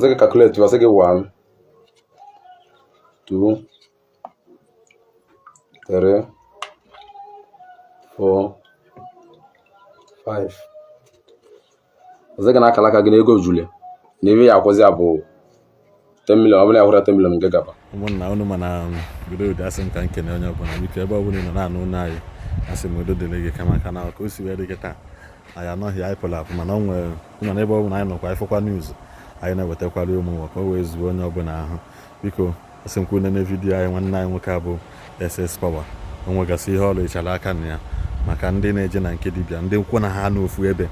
Ọ sị gị calculate, ọ sị gị 1, 2, 3, 4, 5. Ọ sị gị na akara aka gị na ego julie na ebe ya akwụzi ya bụ 10 million. Ọ bụla ya hụrụ 10 million nke gaba. Ụmụnna unu, mana udo udo. Asị m ka nkene onye ọbụla. Biko, ebe ọbụla ị nọ na-anụ ụnụ anyị, asị m udo dịrị gị. Kama ka na ka o si wee dị kịta, anyị anọghị, anyị pụrụ apụ, mana o nwere mana ebe ọbụla anyị nọkwa, ịfụkwa news anyị na-ewetakwara ụmụ ụwa ka o wee zuo onye ọbụla ahụ. Biko, asị m ka unu nene video anyị. Nwanne anyị nwoke a bụ SS Power, o nwegasị ihe ọrụ ịchara aka na ya maka ndị na-eje na nke dibịa, ndị nkwụ na ha n'ofu ebe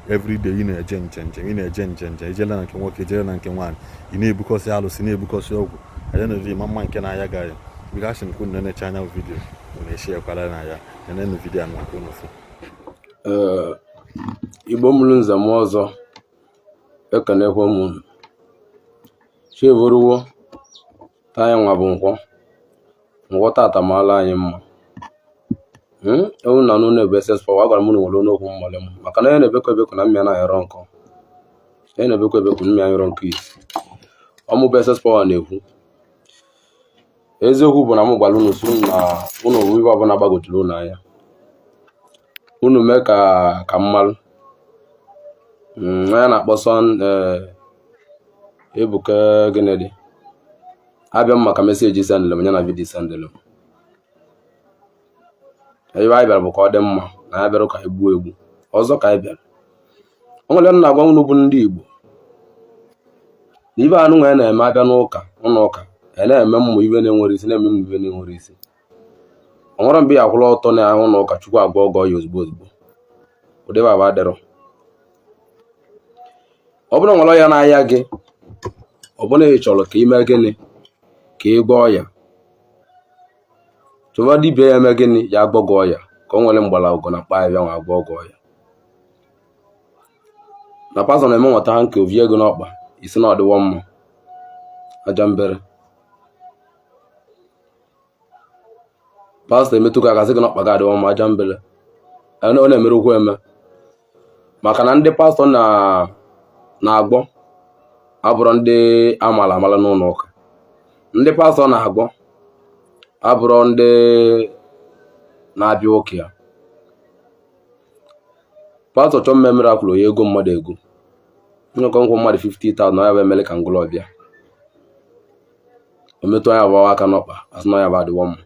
everyday. Ị na-eje nje njem, ị na-eje nje nje, ijele na nke nwoke, ijele na nke nwaanyị, ị na-ebukọsị alụsị, na-ebukọsị ọgwụ anya na ma mma nke na-aya gị anya. Biko, asị m ka unu nenecha anya video, unu eshiekwara na ya. Nenenu video a maka unu fụ. Ee, Igbo mụrụ nze m ọzọ, ekenekwe m unu. Chi evoruwo. Taa anyị nwa bụ nkwọ. Nkwọ tata maala anyị mma. Ewu na n'ụlọ ebe SS Power. Agwara m unu nwere n'okwu mmali m, maka na onye na-ebekọ ebekọ na mmịa na-ayọrọ nkọ, onye na-ebekọ ebekọ mmịa ayọrọ nkọ. Isi ọmụ bụ SS Power na-ekwu eziokwu bụ na m gwara unu si unu na unu bụ ibe ọbụla gbagojuru unu anya, unu mee ka mmalụ. Onye na-akpọ son Ebuka, gịnị dị abịa m maka message sendịlụ m ya na video sendịlụ m. Ebe anyị bịara bụ ka ọ dị mma na ya bịara ka anyị gbuo egbu ọzọ ka anyị bịara. O nwere m na-agwa unu bụ ndị Igbo na ibe anụ nwere na-eme abịa n'ụka, ụlọ ụka a na-eme mmụ ibe na-enwere isi, na-eme mmụ ibe na-enwere isi. O nwere mgbe ya akwụrụ ọtọ na ụlọ ụka, Chukwu agwọ ọgọ ya ozugbo ozugbo. Ụdị baba adịrọ. Ọ bụrụ nwere ọya na-aya gị, ọ bụrụ na ị chọrọ ka ị mee gịnị, ka ị gwọọ ya, chọba dibịa ya eme gịnị, ya agwọ gị ọya, ka o nwere mgbọrọgwụ na mkpa ahịhịa nwa agwọ gị ọya. Na pastọ na-eme nweta ha nke ovie ego n'ọkpa isi na ọdịwọ mma aja mbere. Pastọ emetụ gị aka, sị gị n'ọkpa gị adịwọ mma, aja mbere. Ọ na-emerekwu eme, maka na ndị pastọ na-agwọ abụrụ ndị amala amala n'ụlọ ụka. Ndị pastọ na-agwọ abụrụ ndị na-abịa ụka ya. Pastọ chọọ mme miracle, onye ego mmadụ ego nnọkọ nkwụ mmadụ 50,000 ya bụ emele ka ngụlọ bịa o metụ anya gbawa aka n'ọkpa, asị na ya bụ adịwọ mma,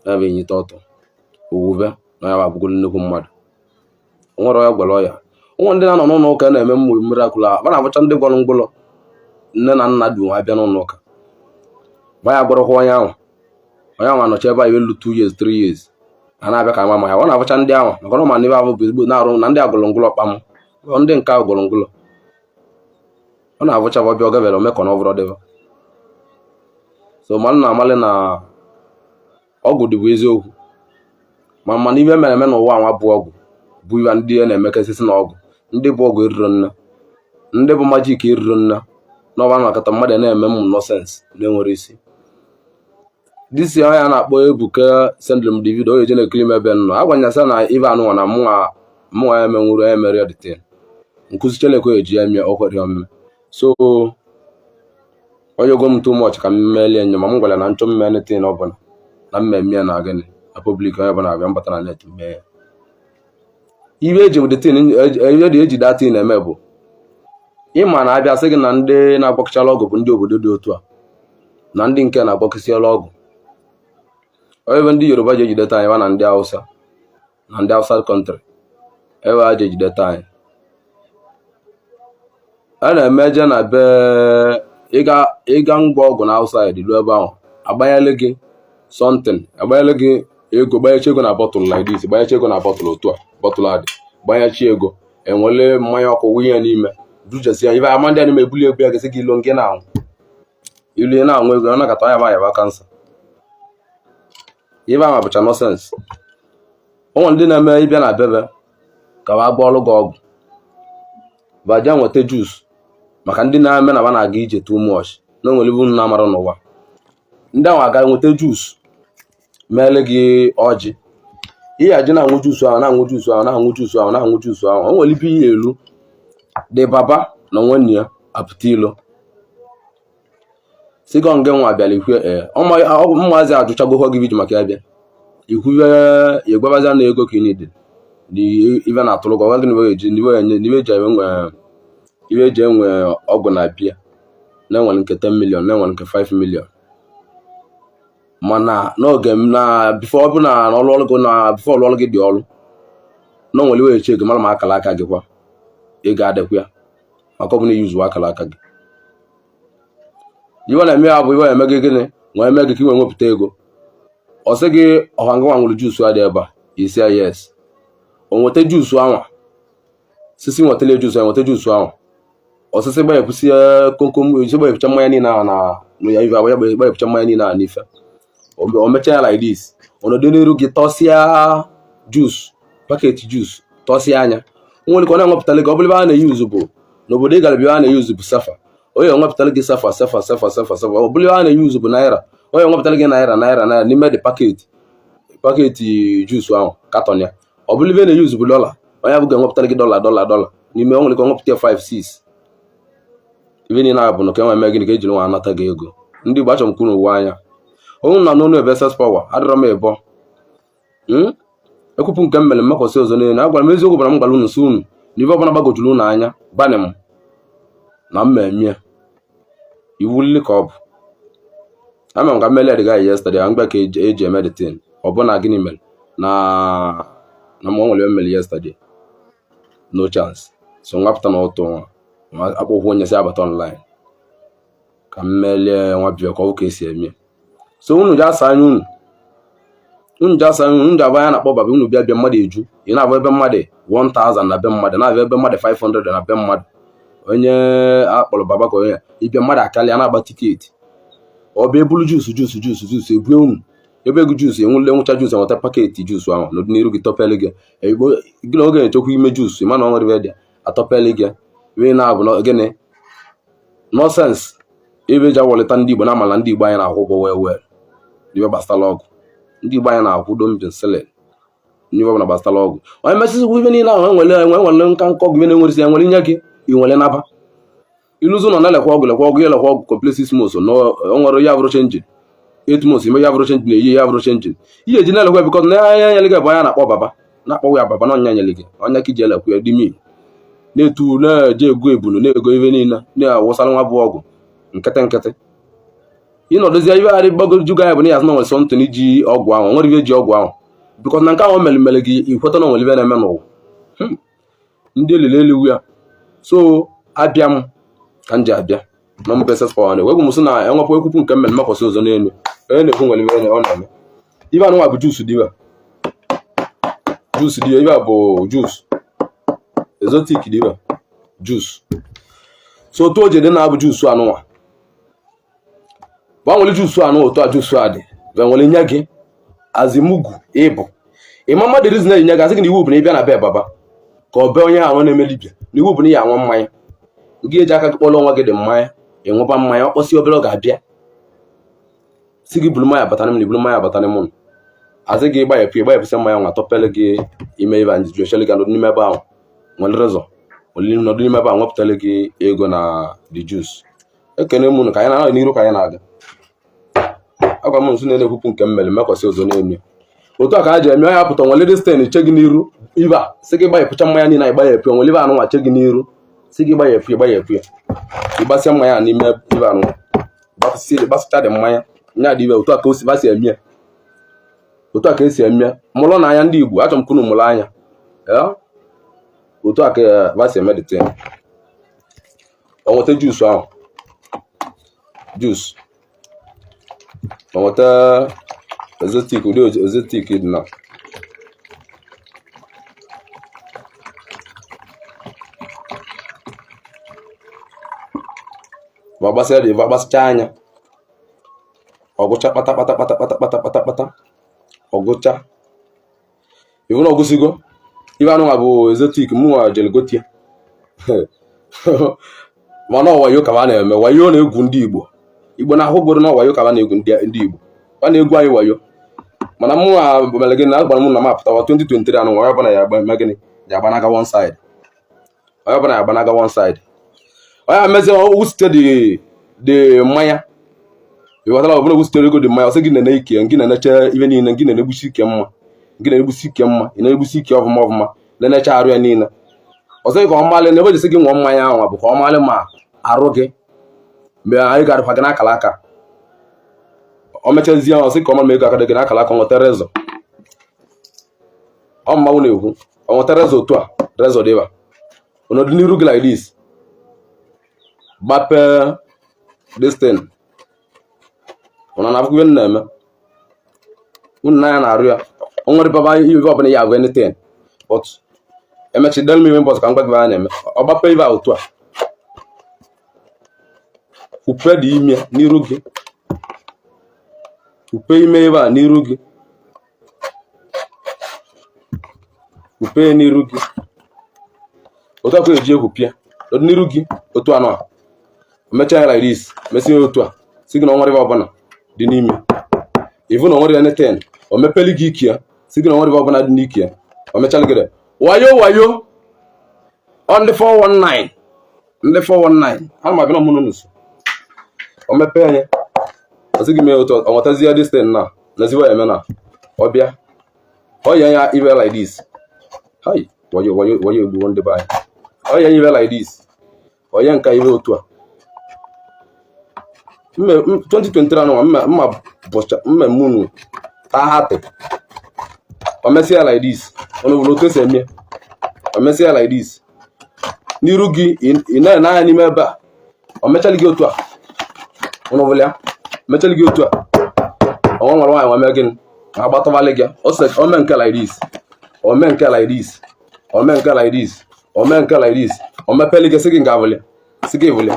ya bụ enyite ọtọ owuve na ya bụ abụgolo nnukwu mmadụ. O nwere onye gwara ọya ụmụ ndị na-anọ n'ụlọ ụka na-eme mmụ miracle a, ba na-abụcha ndị gwọrọ ngwụlọ, nne na nna du ha bịa n'ụlọ ụka, ba ya gwọrọkwa onye ahụ. Onye ahụ anọchi ebe a elu 2 years, 3 years, a na-abịa ka ama ma ya. Ọ na-abụcha ndị ahụ, maka na ọ ma na ebe ahụ bụ ezigbo na-arụ na ndị agwọrọ ngwụlọ kpam, ndị nke ahụ gwọrọ ngwụlọ. Ọ na-abụcha ọbịa ọ gabere ome ka ọ bụrụ dịba so ma na amalị na ọgwụ dịbụ eziokwu. Ma mana ibe mere eme n'ụwa nwa bụ ọgwụ bụ ibe ndị a na-emekasịsị na ọgwụ, ndị bụ ọgwụ eriro nne, ndị bụ magic eriro nne n'ọba nakọta mmadụ na-eme mmụ nonsense na-enwere isi. Disi onye a na-akpọ Ebuka sendịrị m the video, onye je na-ekiri m ebe m nọ agwanya sị na ibe anụnwa na mụnwa ya emenwuru ya emere ya detin nkụzi chelekwe eji ya mie o kwere omume. So onye go m too much ka m melie nye, ma m gwara na nchọ mme anything ọbụla na mmemme ya na gịnị na public, onye ọbụla abịa mbata na net mee ya. Ibe eji detin, ihe dị eji datin eme bụ ịma na abịa sị gị na ndị na-agwakọchala ọgwụ bụ ndị obodo dị otu a na ndị nke na-agwakọsiala ọgwụ. Onye ebe ndị Yoruba ji ejideta anyị na ndị Hausa na ndị outside country ebe ha ji ejideta anyị a na-eme je na be ịga ngwa ọgwụ na outside ruo ebe ahụ, agbanyele gị something, agbanyele gị ego, gbanyechi ego na bottle like this, gbanyechi ego na bottle otu a, bottle adị gbanyechi ego, enwele mmanya ọkụ wunye ya n'ime, dujesi ya ibe ama ndị a n'ime ebuli ebu ya, gasị gị ilo nke na-anwụ ilu na-anwụ ego ọ nakọta ya bụ ayaba cancer. Ibe ama bụcha nonsense. Ụmụ ndị na-eme ịbịa na bebe ka ba gba ọrụ gị ọgwụ, baja nweta juice maka ndị na-eme na ba na-aga ije too much na onwere ibu na amara n'ụwa. Ndị ahụ aga nweta juice meele gị ọjị, ihe aji na-aṅụ juice ahụ, na-aṅụ juice ahụ, na-aṅụ juice ahụ, na-aṅụ juice ahụ. O nwere ibe ihe elu dị baba na nwanne ya apụta ilo. Sị gị nge nwa bịara ikwe ee ụmụazị ajụchagokwa gị iji maka ya bịa ikwuwe ya gwabazia na ego ka ị dị na ibe na-atụrụ gị ọgwa gị na ibe eji enwe ibe eji enwe ọgwụ na bịa na enwere nke 10 million na enwere nke 5 million mana n'oge m na before ọ bụ na ọrụ ọrụ gị na before ọrụ ọrụ gị dị ọrụ na o nwere iwe eche gị mara ma akara aka gị kwa ego adịkwa ya maka ọ bụ na iyuzu akara aka gị iwe na-eme ya bụ iwe na-eme gị gịnị nwee mee gị ka i wee nwepụta ego. Ọ sị gị ọha ngwa nwere juice adị ebe a, ị sị ya yes. O nweta juice anwa sisi nwetara juice ahụ, nweta juice ahụ ọsịsị gbanyepụsị komkom isi gbanyepụcha mmanya niile ahụ na ya ife ya gbanyepụcha mmanya niile ahụ n'ife. O mechaa ya like this, ọ nọdụ n'iru gị tọsịa juice, packet juice tọsịa anya. Nwere ka ọ na-enwepụtara gị ọ bụrụ ebe a na-eyuzu bụ n'obodo ị gara bịa a na-eyuzu bụ sefa, onye enwepụtara gị sefa sefa sefa sefa sefa. Ọ bụrụ ebe a na-eyuzu bụ naira, onye enwepụtara gị naira naira naira n'ime dị packet packet juice ahụ carton ya. Ọ bụrụ ebe na-eyuzu bụ dọla, onye bụ ga-enwepụtara gị dọla dọla dọla n'ime. O nwere ka ọ nwepụta ya 5 6 ibe niile ahụ bụ na ka enwe mee gịnị ka ejiri nwa anata gị ego. Ndị Igbo, achọrọ m ka unu ụwa anya onwe na n'ọnụ ebe SS Power adịrọ m ịbọ. Ekwupụ nke m mere mmekwasị ọzọ n'elu. Agwara m eziokwu bara m gwara unu sị unu na ibe ọbụla gbagojuru unu anya gbanị m na m emie iwu nli ka ọ bụ. Ama m ka mmeli adịghị anyị yesterday mgbe ka eji eme the thing. Ọ bụ na gịnị mere na na m nwere mmeli yesterday, no chance. So nwapụta na ụtụ nwa akpụkwụ onye si abata online ka m melie nwa bịa ka ọ bụ ka esi eme. So unu ji asa anya unu, unu ji asa anya unu ji abụ anya na-akpọ baba unu bịa bịa mmadụ eju. Ị na-abụ ebe mmadụ 1000 na be mmadụ, na-abụ ebe mmadụ 500 na be mmadụ, onye akpọrọ baba ka onye ịbịa mmadụ akarịa na-agba ticket. Ọ bụ ebulu juice juice juice juice ebue unu ebe ego juice enwule nwụcha juice enweta packet juice ahụ n'ọdịnihu gị tọpele gị gị na oge na-echekwa ime juice mana ọ nwere ebe dị atọpele gị wee na-abụ gịnị nonsense ebe eji awọlịta ndị Igbo na-amala ndị Igbo anyị na-akwụ ụgwọ wee wee n'ibe gbasara ọgwụ. Ndị Igbo anyị na-akwụ dombiselin n'ibe ọbụla gbasara ọgwụ. Onye mesịsịkwa ibe niile ahụ enwere enwe enwere nka nka ọgwụ ibe na-enweresi enwere nye gị inwere naba iluzu nọ na-elekwa ọgwụ lekwa ọgwụ elekwa ọgwụ complete 6 months na o nwere ya bụrụ changing 8 months ime ya bụrụ changing na-eyi ya bụrụ changing ihe eji na-elekwa because na anya nyere gị bụ anya na-akpọ baba na-akpọ ya baba na ọnya nyere gị ọnya ka iji elekwa ya dị mi na-etu na-eje ego ebunu na-ego ibe niile na-awụsara nwa bụ ọgwụ nkịtị nkịtị. Ịnọdụzie ibe ghara ịgbagoju gị anya bụ na ya asị na nwere something iji ọgwụ ahụ nwere ibe eji ọgwụ ahụ because na nke ahụ mere mere gị ikweta na nwere ibe na-eme n'ụwa. Ndị elili eliwu ya. So abịa m ka m ji abịa na mbụ SS Power na egwu m sị na enwekwa ekwupụ nke mmere mmekwasị ọzọ n'elu onye na-ekwu nwere ibe ọ na-eme. Ibe anụnwa bụ juice diwa juice diwa ibe a bụ juice exotic diwa juice. So otu o ji dị na-abụ juice anụnwa gbanwere juice anụ otu a juice a dị nwere nye gị azimugu ịbụ ịma mmadụ reason na-enye gị asị gị na iwu bụ na ịbịa na be baba ka ọ bee onye ahụ na-eme dibịa na iwu bụ na ya aṅụ mmanya gị eji aka gị kpọrọ onwe gị dị mmanya ịṅụba mmanya ọ kpọsị obere ọ ga-abịa si gị buru mmanya batara m na iburu mmanya batara m asị gị gbanyepụ ịgbanyepụsị mmanya nwa tọpere gị ime ibe anyị ji ochele gị nọdụ n'ime ebe ahụ nwere rezọ nọdụ n'ime ebe ahụ nwepụtara gị ego na the juice. Ekene m unu ka anyị na-anọ n'iru ka anyị na-aga. Agwa m nso na-ekwupụ nke m mere mekwasị ọzọ n'elu. Otu a ka ha ji eme ya pụta nwere disten che gị n'iru ibe a sị gị gbanyepụcha mmanya niile anyị gbanyepụ nwere ibe anụnwa che gị n'iru sị gị gbanyepụ ịgbanyepụ ya ịgbasịa mmanya n'ime ibe anụnwa gbasịcha dị mmanya nya dị ibe. Otu a ka o si basi eme ya, otu a ka esi eme ya. Mụrụ na anya ndị Igbo, achọrọ m ka unu mụrụ anya. Otu a ka basi eme the thing. O nweta juice ahụ juice o nweta exotic ụdị exotic dị na ma gbasịa dị gbasịcha anya ọgụcha kpata kpata kpata kpata kpata kpata kpata ọgụcha iwu na ọgụsigo ibe anụnwa bụ exotic mụnwa jere gotie mana ọwayo ka a na-eme wayo na-egwu ndị Igbo. Igbo na-ahụ gboro na wayo ka a na-egwu ndị Igbo a na-egwu anyị wayo mana mụnwa mere gịnị agwara m na m apụtawa 2023 anụnwa onye ọbụla ya eme gịnị ya agbanaga one side onye ọbụla ya agbanaga one side onye amezie wusite dị mmanya. Ịghọtara? Ọ bụla gwusitere ego dị mmanya, ọ sị gị nene ike gị, na-eneche ibe niile gị, na-enegbusi ike mma gị, na-enegbusi ike mma, ị na-enegbusi ike ọfụma ọfụma, na-enecha arụ ya niile. Ọ sị ka ọ malị na ebe o ji sị gị ṅụọ mmanya ahụ bụ ka ọ malị ma arụ gị mgbe anyị ga-arụkwa gị n'akara aka. O mechazie, ọ sị ka ọ ma ma ego aka dị gị n'akara aka. Ọ nweta razor, ọ mmanwụ na-ekwu, ọ nweta razor otu a, razor dịba ọnọdụ n'iru gị like this, gbapee this thing. Ụna na-afụkwa ihe m na-eme unu n'anya na-arụ ya. O nwere baba ihe ọbụla ya agwa anything, but emechi del m ihe mbọsị ka m gwa gị a na-eme. Ọ gbapee ibe a otu a, kwupe dị ime n'iru gị, kwupe ime ebe a n'iru gị, kwupe n'iru gị otu a ka eji ekwupịa n'iru gị otu anụ a. Mechaa ya like this, mesie ya otu a, sị gị na o nwere ife ọbụla dị n'ime, even na o nwere anything. O mepeli gị ike ya, sị gị na o nwere ife ọbụla dị n'ike ya. O mechala gị wayo wayo. Ọ ndị 419, ndị 419 ha ma bịa na mụnụ nso. O mepee ya, ọ sị gị mee otu, ọ nwetazie this thing na naziwa ya eme na ọ bịa ọ ya ya ibe like this. Hai, wayo wayo wayo, egbuwo ndị be anyị. Ọ ya ibe like this, ọ ya nka ibe otu a. 2023 anụnwa mma mma bọcha mmemme unu taa hatị. O mesịa like this, ọnụ bụrụ otu esi eme. O mesịa like this n'iru gị, ị na-ene anya n'ime ebe a. O mechala gị otu a, ụnụ bụla ya mechala gị otu a. Ọnwa nwere nwaanyị nwa mee gịnị, agbatọbalị gị. O mee nke like this, o mee nke like this, o mee nke like this, o mee nke like this. O mepeli gị, sị gị nga avụlị, sị gị evụlị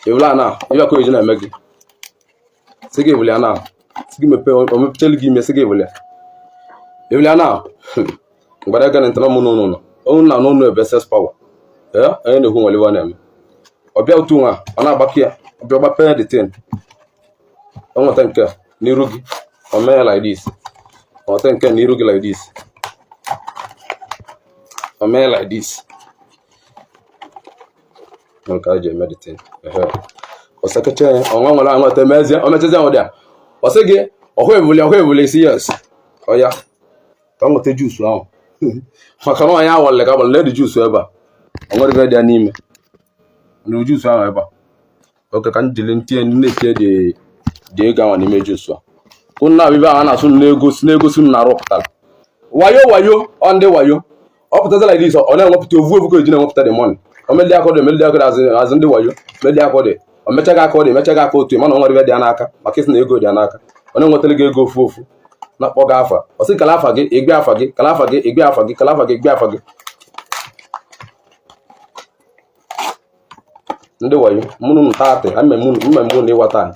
evụlị a na ịbịa ka oji na-eme gị, sị gị evụlị a na, sị gị mepee. O mepechali gị ime, sị gị evụlị evụlị a na mgbada ege ntị na mụ n'ụlọ nọ ọnwụ na n'ụlọ ebe SS power. Ee, onye na-ekwu nwere iwe ọ na-eme. Ọ bịa otu nwa, ọ na-agbakọ ya, ọ bịa gbapee the thing. O nweta nke n'iru gị, o mee ya like this. O nweta nke n'iru gị like this, o mee ya like this. Nke a ji eme the thing, ọ sakecha ya, ọnwa nwere anweta mezie. O mechazie ụdị a, ọ sị gị ọhụ ebule, ọhụ ebule isi, yes, ọ ya ka m nweta juice ahụ, maka na onye awọle ka agbara na juice ebe a, o nwere ife dị ya n'ime na juice ahụ ebe a. Oke ka m jiri ntinye na-etinye dị ego ahụ n'ime juice a. Unu na ibe ahụ a na-asụ na-egosi na-egosi unu na-arụpụtara wayo wayo. Ọ ndị wayo, ọ pụtazi like this, ọ na-enwepụta ovu ovu ka eji na-enwepụta the money. O meli aka ọdụ, emeli aka ọdụ, azụ ndị wayo meli aka ọdụ. O mechaghị aka ọdụ, emechaghị aka otu, mana o nwere ife dị ya n'aka, maka isi na ego dị ya n'aka. Ọ na-enwetara gị ego ofu ofu, na-akpọ gị afa. Ọ sị kala afa gị, igbe afa gị, kala afa gị, igbe afa gị, kala afa gị, igbe afa gị. Ndị wayo mụnụ nụ taatị mmemme na ịwata anyị.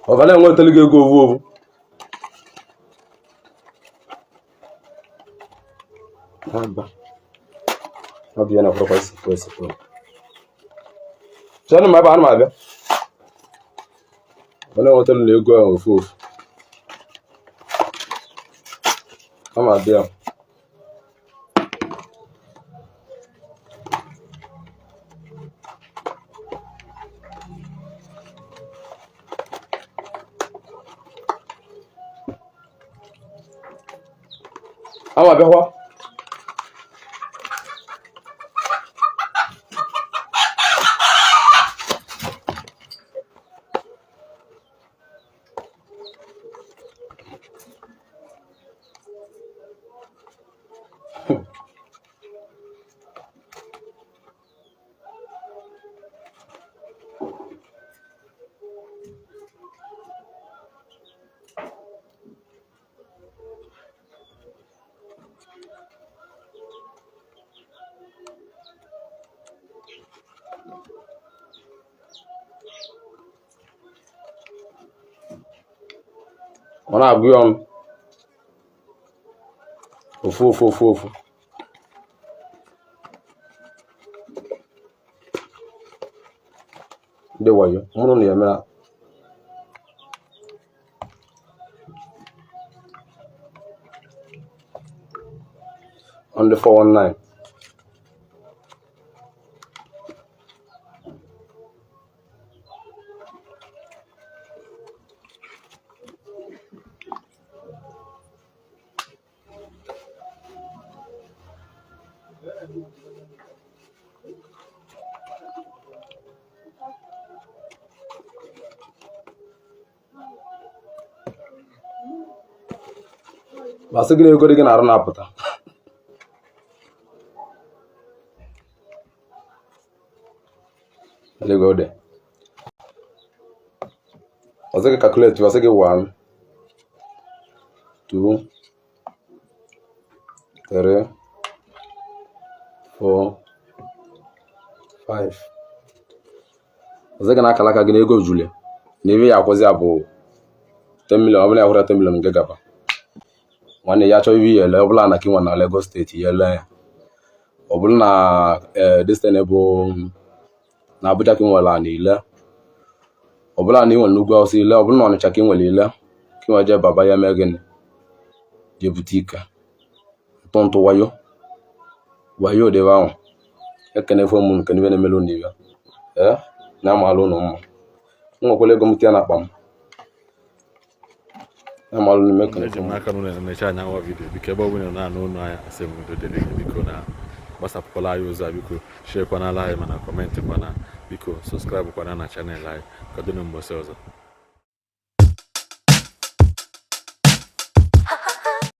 Ọ ga na-enwetara gị ego ovu ovu. Haba. Ọ na kwụrụkwa isi esi kwụrụ. Chenụ m ebe ana m abịa. Ọ na-enwetara na ego ahụ ofu ofu. Ama abịa. Ama abịakwa. Ọ na-agụ ya ọnụ ofu ofu ofu ofu. Ndị wayo mụrụ na ya mere. Ndị 419. Asị gị na ego dị gị na-arụ na-apụta. Ego dị. Ọ sị gị calculate, ọ sị gị 1, 2, 3, 4, 5. Ọ sị gị na akara aka gị na ego juli na ebe ya akwụzi ya bụ 10 million. Ọ bụla ya hụrụ 10 million nke gaba, nwanne ya chọọ ibe ya ele. Ọ bụla na ka ị nwe na Lagos State, ya ele ya. Ọ bụrụ na destiny bụ na Abuja ka ị nwere ana, ile. Ọ bụla na ị nwere n'ugwu Awụsa, ile. Ọ bụrụ na Ọnịcha ka ị nwere, ile ka ị nwere. Jee baba ya mee gịnị? Jee bute ike ntụ ntụ wayo wayo debe ahụ. Ekene fo m nke n'ibe na-emelu n'ibe ee na amalụ ụnụ mma. M nwekwara ego m tinye n'akpa m na amalụ n'ime. Ekene. Eji m n'aka na unu na-enecha anya nwa video. Biko, ebe ọ bụla ị na-anụ olu anyị, asị m udo dịrị gị. Biko, na gbasapụkwala anyị ozi a. Biko, share kwanala anyị, mana comment kwana. Biko, subscribe kwana na channel anyị. Ka dị na mbọsị ọzọ.